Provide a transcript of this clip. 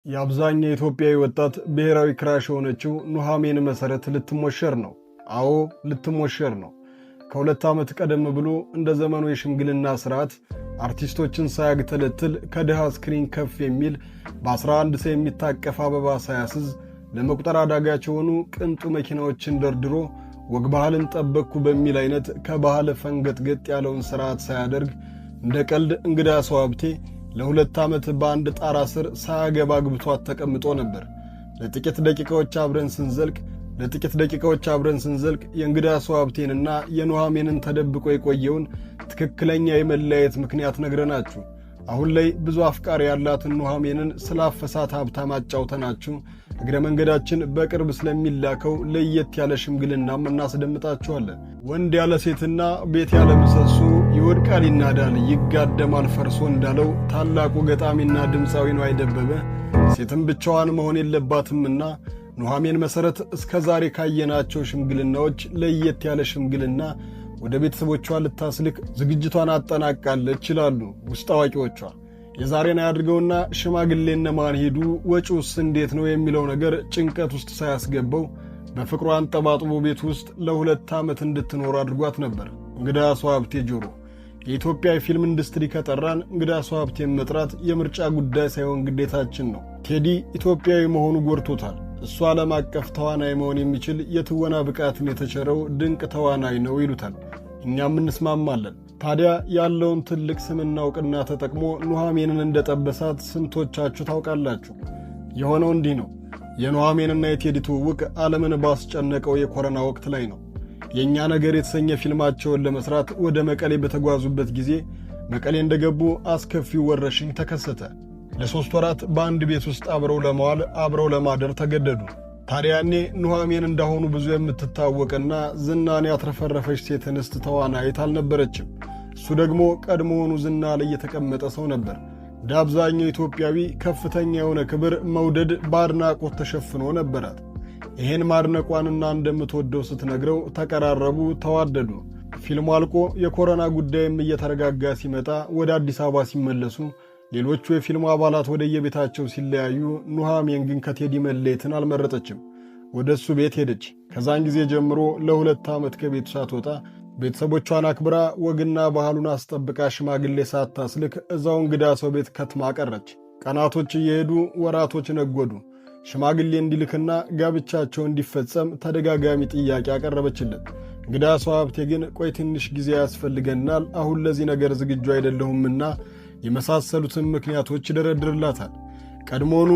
የአብዛኛው ኢትዮጵያዊ ወጣት ብሔራዊ crush የሆነችው ኑሐሚን መሰረት ልትሞሸር ነው። አዎ፣ ልትሞሸር ነው። ከ2 ዓመት ቀደም ብሎ እንደ ዘመኑ የሽምግልና ስርዓት አርቲስቶችን ሳያግተለትል፣ ከድሃ screen ከፍ የሚል በ11 ሰው የሚታቀፍ አበባ ሳያስዝ፣ ለመቁጠር አዳጋች የሆኑ ቅንጡ መኪናዎችን ደርድሮ፣ ወግ ባህልን ጠበቅኩ በሚል አይነት ከባህል ፈንገጥገጥ ያለውን ስርዓት ሳያደርግ፣ እንደ ቀልድ እንግዳ ሰው ሀብቴ ለ2 ዓመት በአንድ ጣራ ስር ሳያገባ አግብቷት ተቀምጦ ነበር። ለጥቂት ደቂቃዎች አብረን ስንዘልቅ የእንግዳ ሰው ሀብቴንና የኑሐሚንን ተደብቆ የቆየውን ትክክለኛ የመለያየት ምክንያት ነግረናችሁ፣ አሁን ላይ ብዙ አፍቃሪ ያላትን ኑሐሚንን ስላፈሳት ሀብታም አጫውተናችሁ፣ እግረ መንገዳችን በቅርብ ስለሚላከው ለየት ያለ ሽምግልናም እናስደምጣችኋለን። ወንድ ያለ ሴትና ቤት ያለ ምሰሶ ይወድቃል፣ ይናዳል፣ ይጋደማል ፈርሶ እንዳለው ታላቁ ገጣሚና ድምፃዊ ነዋይ ደበበ፣ ሴትም ብቻዋን መሆን የለባትምና ኑሐሚን መሰረት እስከ ዛሬ ካየናቸው ሽምግልናዎች ለየት ያለ ሽምግልና ወደ ቤተሰቦቿ ልታስልክ ዝግጅቷን አጠናቃለች ይላሉ ውስጥ አዋቂዎቿ። የዛሬን አያድርገውና ሽማግሌ እነማን ሄዱ፣ ወጪውስ እንዴት ነው የሚለው ነገር ጭንቀት ውስጥ ሳያስገባው በፍቅሯ አንጠባጥቦ ቤት ውስጥ ለ2 ዓመት እንድትኖር አድርጓት ነበር። እንግዳ ሰው ሀብቴ ጆሮ የኢትዮጵያ የፊልም ኢንዱስትሪ ከጠራን እንግዳ ሰው ሀብቴን መጥራት የምርጫ ጉዳይ ሳይሆን ግዴታችን ነው። ቴዲ ኢትዮጵያዊ መሆኑ ጎድቶታል። እሱ ዓለም አቀፍ ተዋናይ መሆን የሚችል የትወና ብቃትን የተቸረው ድንቅ ተዋናይ ነው ይሉታል። እኛም እንስማማለን። ታዲያ ያለውን ትልቅ ስምና እውቅና ተጠቅሞ ኑሐሚንን እንደጠበሳት ስንቶቻችሁ ታውቃላችሁ? የሆነው እንዲህ ነው። የኑሐሚንና የቴዲ ትውውቅ ዓለምን ባስጨነቀው የኮረና ወቅት ላይ ነው። የእኛ ነገር የተሰኘ ፊልማቸውን ለመስራት ወደ መቀሌ በተጓዙበት ጊዜ መቀሌ እንደገቡ አስከፊው ወረርሽኝ ተከሰተ። ለ3 ወራት በአንድ ቤት ውስጥ አብረው ለመዋል፣ አብረው ለማደር ተገደዱ። ታዲያ ያኔ ኑሐሚን እንዳሁኑ ብዙ የምትታወቅና ዝናን ያትረፈረፈች ሴት እንስት ተዋናይት አልነበረችም። እሱ ደግሞ ቀድሞውኑ ዝና ላይ የተቀመጠ ሰው ነበር። እንደ አብዛኛው ኢትዮጵያዊ ከፍተኛ የሆነ ክብር፣ መውደድ በአድናቆት ተሸፍኖ ነበራት። ይሄን ማድነቋንና እንደምትወደው ስትነግረው ተቀራረቡ፣ ተዋደዱ። ፊልሙ አልቆ የኮሮና ጉዳይም እየተረጋጋ ሲመጣ ወደ አዲስ አበባ ሲመለሱ፣ ሌሎቹ የፊልሙ አባላት ወደየቤታቸው ሲለያዩ፣ ኑሐሚን ግን ከቴዲ መለየትን አልመረጠችም። ወደ እሱ ቤት ሄደች። ከዛን ጊዜ ጀምሮ ለ2 ዓመት ከቤቱ ሳትወጣ፣ ቤተሰቦቿን አክብራ፣ ወግና ባህሉን አስጠብቃ፣ ሽማግሌ ሳታስልክ እዛው እንግዳ ሰው ቤት ከትማ ቀረች። ቀናቶች እየሄዱ ወራቶች ነጎዱ። ሽማግሌ እንዲልክና ጋብቻቸው እንዲፈጸም ተደጋጋሚ ጥያቄ አቀረበችለት። እንግዳ ሰው ሀብቴ ግን ቆይ፣ ትንሽ ጊዜ ያስፈልገናል፣ አሁን ለዚህ ነገር ዝግጁ አይደለሁምና የመሳሰሉትን ምክንያቶች ይደረድርላታል። ቀድሞውኑ